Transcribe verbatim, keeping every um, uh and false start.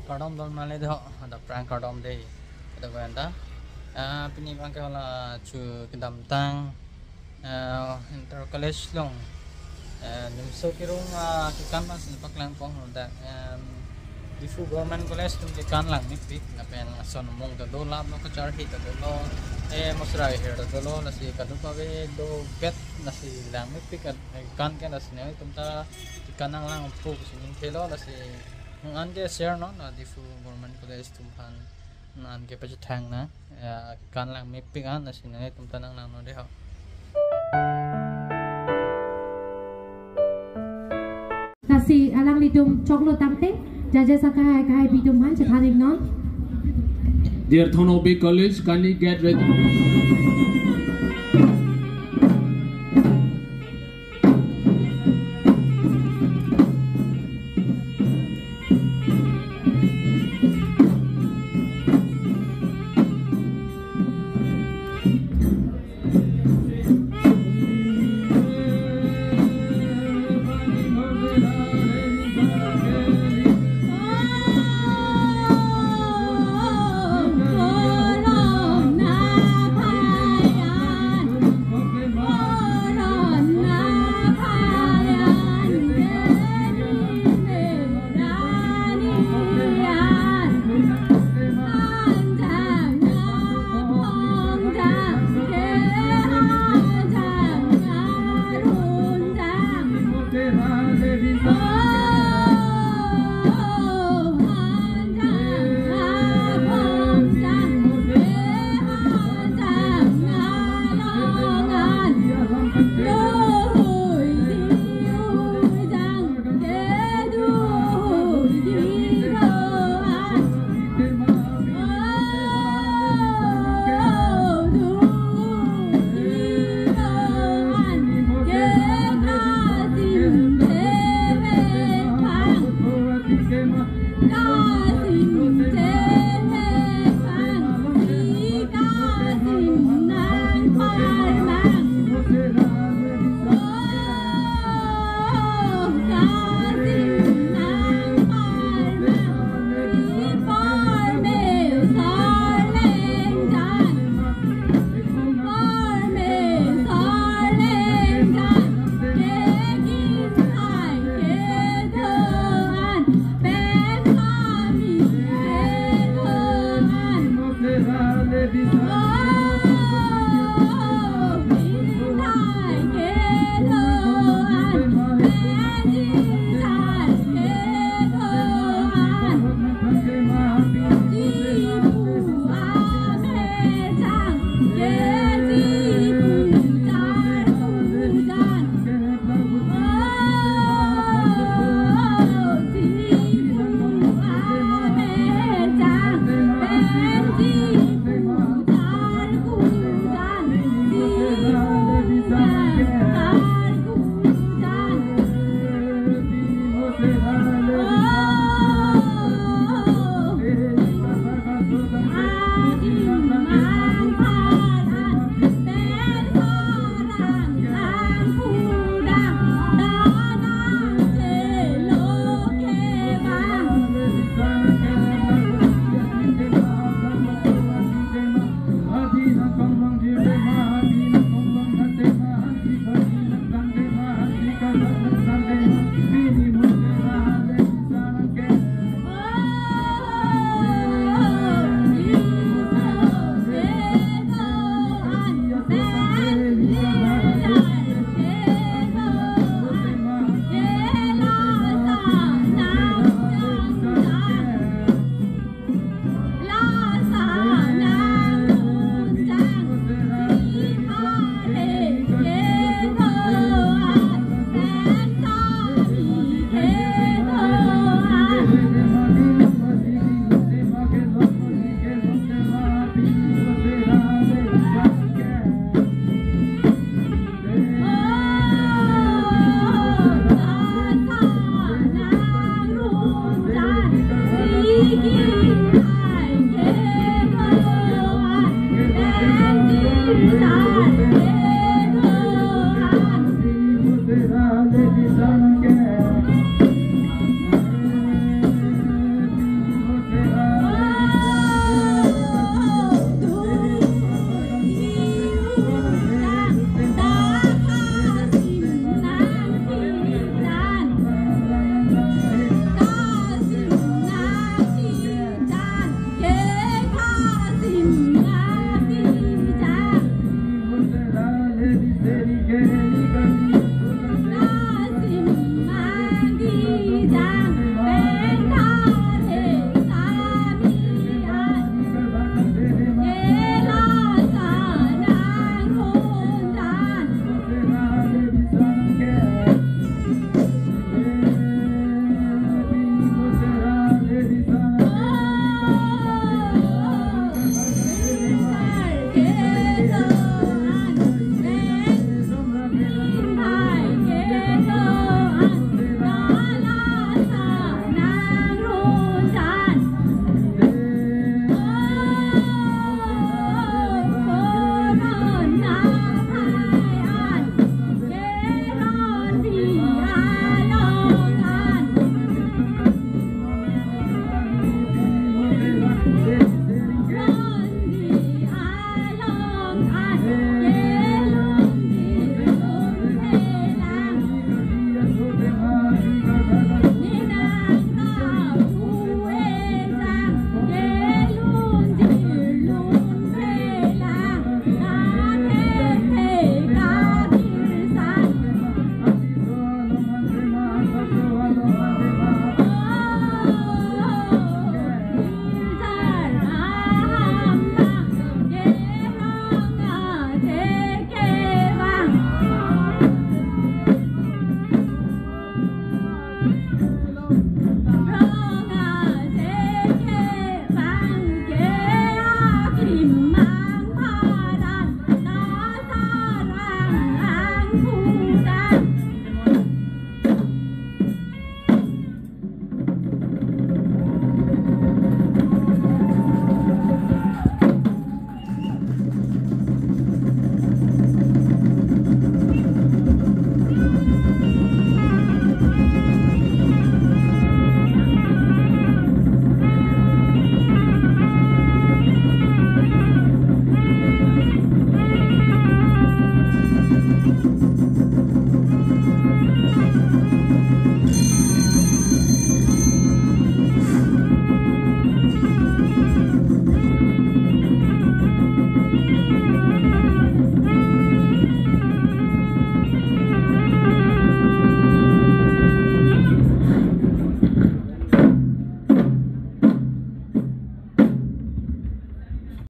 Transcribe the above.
Kardom don male do, ada prank kardom dei. Ada ko anta. Ah, pini abang ke hala chu kedamtang, ah, inter college along, ah, nimso kirung, ah, kekan abang si paklang pon anta. Em, Diphu Government College atum kekan langmepik, lapen ason among ta do, lap lo, kacharli ta dolo, eh, mosra her ta dolo, lasi kadokave do get, lasi langmepik, eh, kekan ke, lasi nangtum ta kekan nanglang pu si ning thelo, lasi nang an ke share non, la Diphu Government College atum aphan nang an ke pachethang nang, eh, kekan langmepik an, lasi nangtum ta nanglang non dei ho. Lasi alanglitum choklo tangte, judges akahai kahai api atum aphan chethan iknon. Dear Thonobik College, kindly get ready.